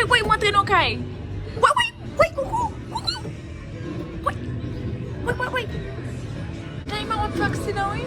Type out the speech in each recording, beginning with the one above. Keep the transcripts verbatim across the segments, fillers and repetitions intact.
Woy, m antre nan kay. Woy, woy, woy, koukou, koukou. Woy, woy, woy, woy. Naïma, w ap fè aksidan, wi.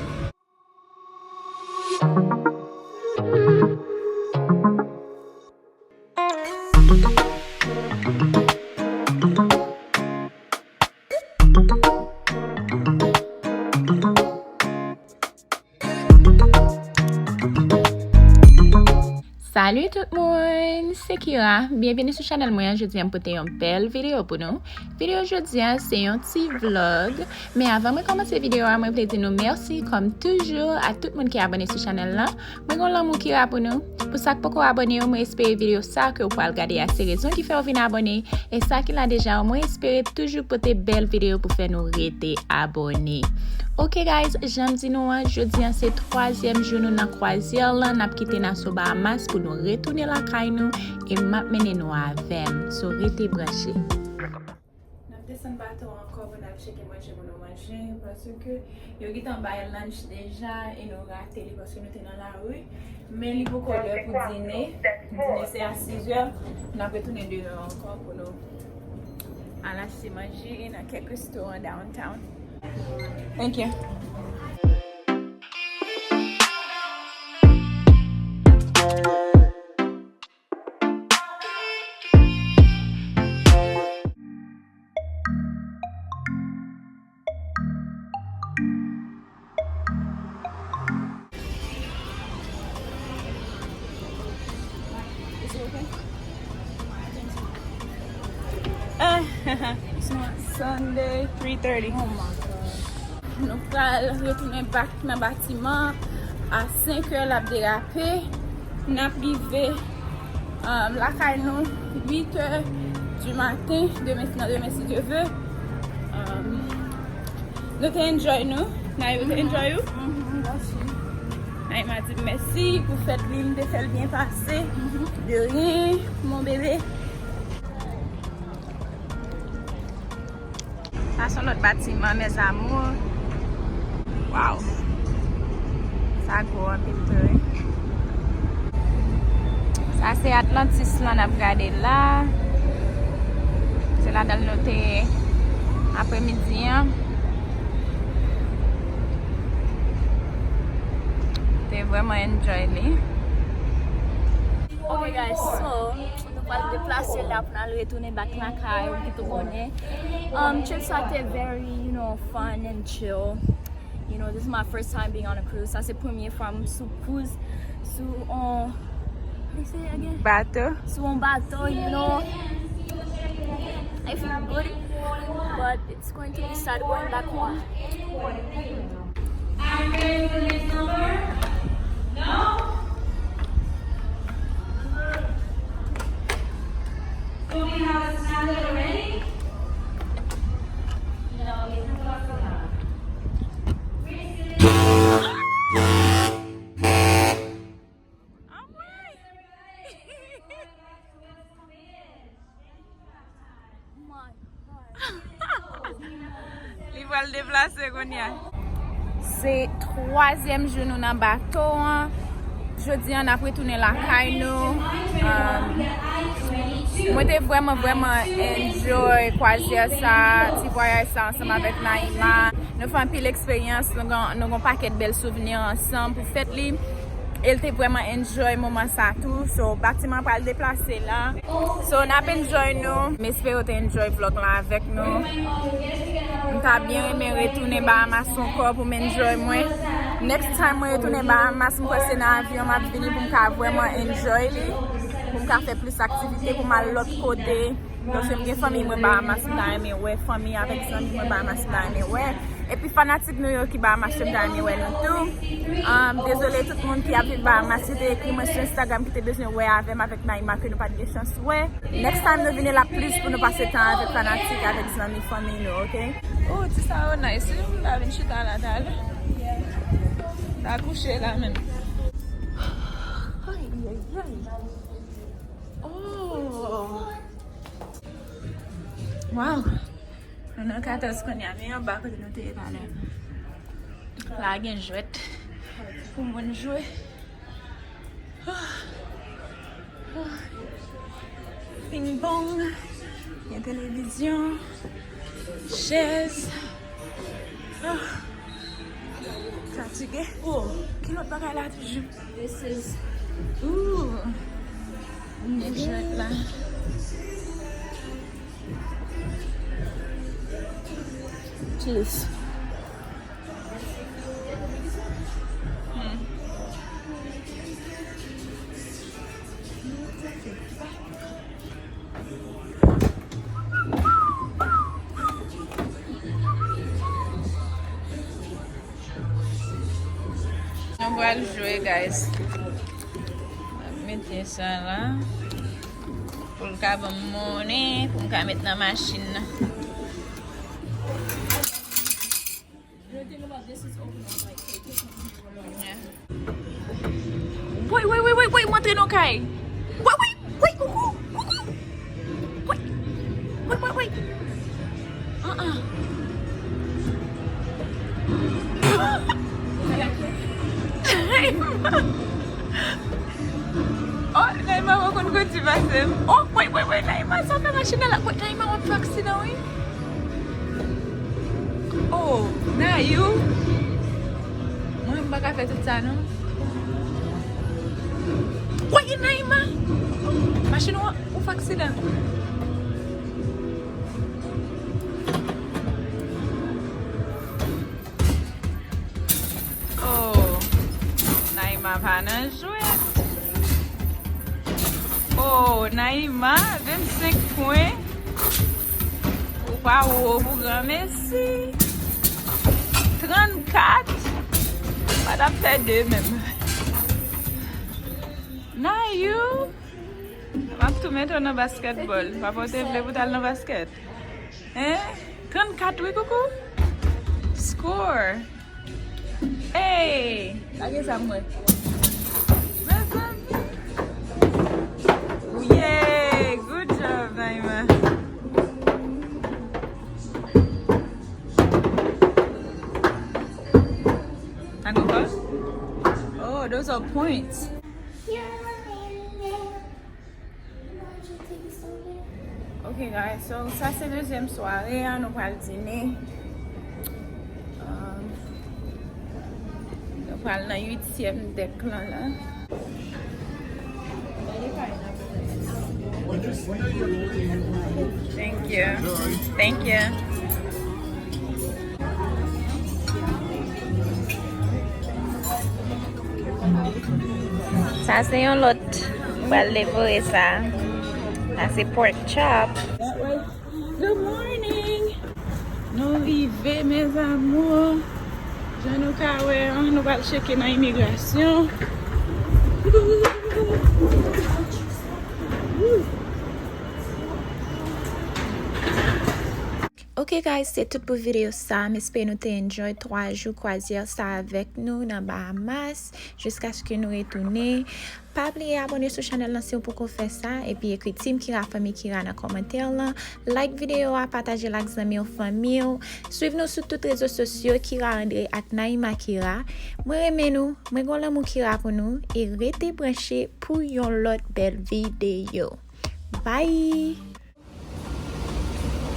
Salut tout moun, se Kira. Byenvini sou chanèl mwen an. Jodi a m pote yon bèl videyo pou nou. Videyo jodi a se yon ti vlog. Men avan mwen kòmanse videyo a, mwen vle di nou mèsi kòm toujou a tout moun ki abòne sou chanèl lan. Mwen gen lanmou Kira pou nou. Pou sa k poko abòne yo, mwen espere videyo sa ke w pral gade a se rezon ki fè w vin abòne. E sa ki la deja yo, mwen espere toujou pote bèl videyo pou fè nou rete abòne. Ok guys, jan m di nou an, jodi an se twazyèm jou nou nan kwazyè lan, n ap kite Nassau Bahamas pou nou retounen lakay nou e m ap mennen nou avè m. So rete branche. N ap desann bato an ankò pou n al tcheke manje pou nou manje, paske yo gentan bay lunch deja e nou rate li paske nou te nan lari. Men li poko lè pou dine. Dine se a sizè. N ap retounen deyò ankò pou nou al achte manje nan kèk restoran downtown. Thank you. It's not Sunday, three thirty. Oh my God. Nou pral retounen back nan batiman a senk è, l ap derape. N ap rive, um, lakay nou uit è di maten, demen, nan demen, si Dye ve. Um, nou te enjoy nou. Naïma, ou te enjoy ou? Naïma di mèsi pou fèt li, m te fè l byen pase. De rien, mon bébé. Sa se yon lòt batiman, mes amours. Waw. Sa gwo anpil tou, wi. Sa se Atlantis lan n ap gade la. Se ladan l nou te ye apremidi an. Te vrèman enjoy li. Ok guys, so nou pral deplase la pou n al retounen back lakay, ou kite w konnen. Um, trip sa te very, you know, fun and chill. You know, this is my first time being on a cruise. Sa se premye fwa m sou cruise, sou on, what do you say again? Bato. Sou on bato, you know. I feel good, but it's going to be sad going back home. Are you ready for the next number? No? So we have a standard already? No, it's not possible. Li pral deplase kounye a. Se twazyèm jou nou nan bato an. Jodi a, n ap retounen lakay nou. Um, mwen te vrèman, vrèman enjoy kwazyè sa, ti vwayaj sa ansanm avèk Naïma. Nou fè anpil eksperyans, nou gen, nou gen yon pakèt bèl souvni ansanm pou fèt li. E l te vrèman enjoy moman sa tou. So, batiman pral deplase la. So, n ap enjoy nou. M espere w te enjoy vlog la avèk nou. M ta byen renmen retounen Bahamas ankò pou m enjoy mwen. Next time mwen retounen Bahamas, m kwè se nan avyon m ap vini pou m ka vrèman enjoy li. Pou m ka fè plis aktivite, pou m al lòt kote. Paske m gen fanmi mwen Bahamas, m ta renmen wè fanmi avèk zanmi mwen Bahamas, m ta renmen wè. Epi fanatik nou yo ki Bahamas yo, m ta renmen wè nou tou. Um, dezole tout moun ki ap viv Bahamas, ki te ekri mwen sou Instagram, ki te bezwen wè avè m avèk Naïma, ke nou pa t gen chans wè. Next time nou vini, l ap plis pou nou pase tan avèk fanatik, avèk zanmi, fanmi nou, ok? Oh, ti sa yo nice wi, m ta vin chita la talè. M ta kouche la menm. Ay, ay, ay. Oh. Wow. Nou nan katòz kounye a, men anba kote nou te ye talè. La gen jwèt pou moun jwe. Ah. Ah. Ping pong, gen televizyon, chèz. Ah, fatige. Oh, ki lòt bagay la toujou? This is, ooh, gen jwèt la. Cheese. Hmm. Nou pral jwe, guys. M ap mete sa la pou l ka ban m monnen pou m ka met nan machin nan. Wait, wait, wait, wait, wait, m antre nan kay. Wait, wait, wait, koukou, koukou. Wait, wait, wait, wait. Uh-uh. Oh, Naïma, mwen konn kondui pase m. Oh, wait, wait, wait, Naïma, sa fè machin nan la. Wait, Naïma, w ap fè aksidan, wi. Oh, Nayou. Mwen, m pa ka fè tout sa, non. Wait, Naïma. Machin ou, ou fè aksidan. Oh, Naïma pa nan jwèt. Oh, Naïma, vennsenk pwen. Ou pa wo pou granmesi. Trannkat. Pa t ap fè de menm. Nayou. M ap tou mete w nan baskètbòl. Papa w te vle pou w t al nan baskèt. Hein? Trannkat wi, koukou. Score. Hey! Lage sa mwen. Mezanmi. Yeah! Good job, Naïma. Ankò? Oh, those are points. Ok, guys, so sa se dezyèm sware a, nou pral dine. Um, nou pral nan uityèm dèk lan la. Thank you. Thank you. Sa se yon lòt. M pral devore sa. Sa se pork chop. Good morning. Nou rive, mes amours. Jan nou ka wè an, nou pral tcheke nan imigrasyon. Ok, guys, se tout pou videyo sa. M espere nou te enjoy twa jou kwazyè sa avèk nou nan Bahamas, jiskaske nou retounen. Pa bliye abòne sou chanèl lan si w poko fè sa, epi ekri Team Kira, Fanmi Kira nan kòmantè lan. Like videyo a, pataje l ak zanmi w, fanmi w. Swiv nou sou tout rezo sosyo, Kira Andre ak Naïma Kira. Mwen renmen nou, mwen gon lanmou Kira pou nou, e rete branche pou yon lòt bèl videyo. Bye!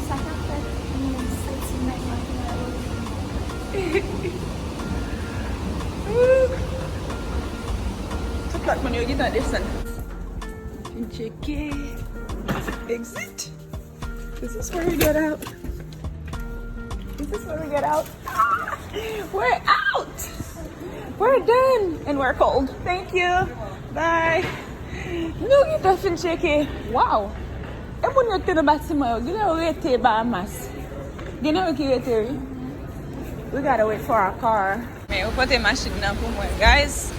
Sa k ap fèt, m santi nèg la ki la yo. Tout lòt moun yo gentan desann. Vin tcheke. Exit. This is where we get out. This is where we get out. We're out! We're done! And we're cold. Thank you. Bye. Nou gentan fin tcheke. Wow! E moun yo ki te nan batiman yo, gen nan yo rete Bahamas. Gen nan yo ki rete, wi. We gotta wait for our car. Men yo pote machin nan pou mwen, guys.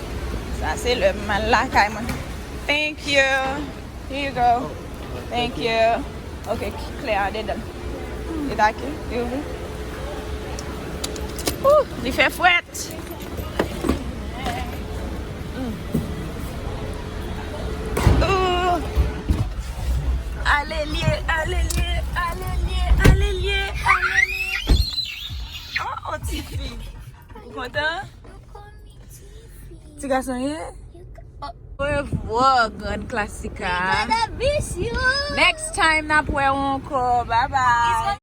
Sa se lè m al lakay mwen. Thank you. Here you go. Thank you. Ok, kle a dedan. E ta ki? E ouvri. Ooh, li fè frèt. Mm. Ooh. Alelie, alelie, alelie, alelie, alelie. Oh, oh, ti fi. Ou kontan? Ti gason ye? Oh. Orevwa, Grann Klasika. Gotta miss you. Next time, n ap wè w ankò. Bye bye.